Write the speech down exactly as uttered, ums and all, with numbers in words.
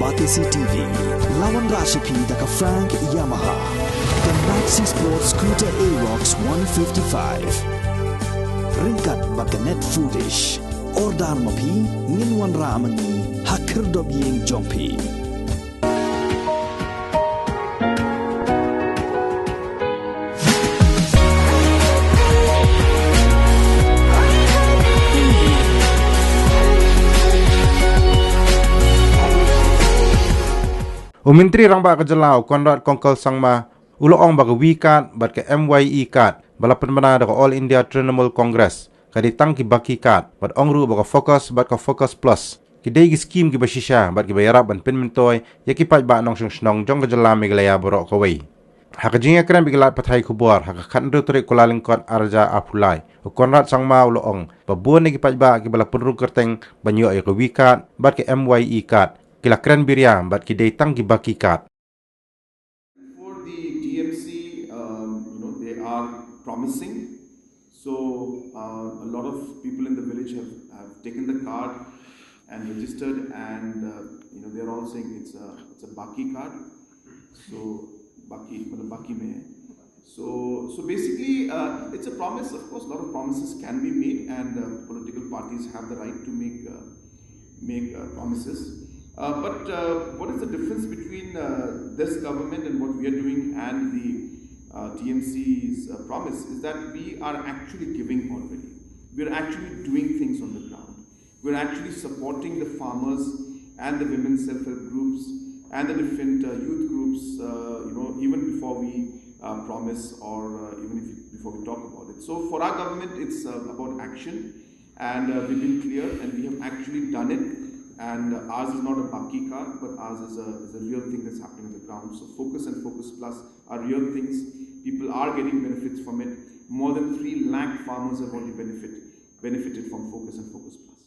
Batesi T V, la wanrah sha phi da ka Frank Yamaha, ka Maxi Sport Scooter Aerox one fifty-five. Ryngkat bad ka Net Foodish. Order ma phi, ngin wanrah ma ngi ha khyrdop ïing jong phi. U Myntri Rangbah ka jylla u Conrad Kongkal Sangma u la ong ba ka V card bad ka M Y E card ba la pynbna da ka All India Trinamool Congress ka dei tang ki baki card, bad ong ruh ba ka Focus bad ka Focus Plus ki dei ki skim kiba shisha bad kiba ïarap ban pynmyntoi ïa ki paidbah nongshong shnong jong ka jylla Meghalaya baroh kawei. Ha ka jingïakren bad ki lad pathai khubor ha ka khathynriew tarik Kyllalyngkot arhajar arphew lai, u Conrad Sangma u la ong ba bun na ki paidbah kiba la pynrung kyrteng ban ïoh ïa ka V card bad ka M Y E card ki la kren biria bad ki dei tang ki baki card. For the T M C, um, you know, they are promising. So uh, a lot of people in the village have, have taken the card and registered, and uh, you know, they're all saying it's a it's a baki card. So baki, matlab baki mein hai. So so basically, uh, it's a promise. Of course, a lot of promises can be made, and uh, political parties have the right to make uh, make uh, promises. Uh, but uh, what is the difference between uh, this government and what we are doing and the uh, T M C's uh, promise is that we are actually giving already. We are actually doing things on the ground. We are actually supporting the farmers and the women's self-help groups and the different uh, youth groups, uh, you know, even before we uh, promise or uh, even if before we talk about it. So for our government, it's uh, about action. And uh, we've been clear and we have actually done it. And uh, ours is not a baki card, but ours is a, is a real thing that's happening on the ground. So Focus and Focus Plus are real things. People are getting benefits from it. More than three lakh farmers have already benefit, benefited from Focus and Focus Plus.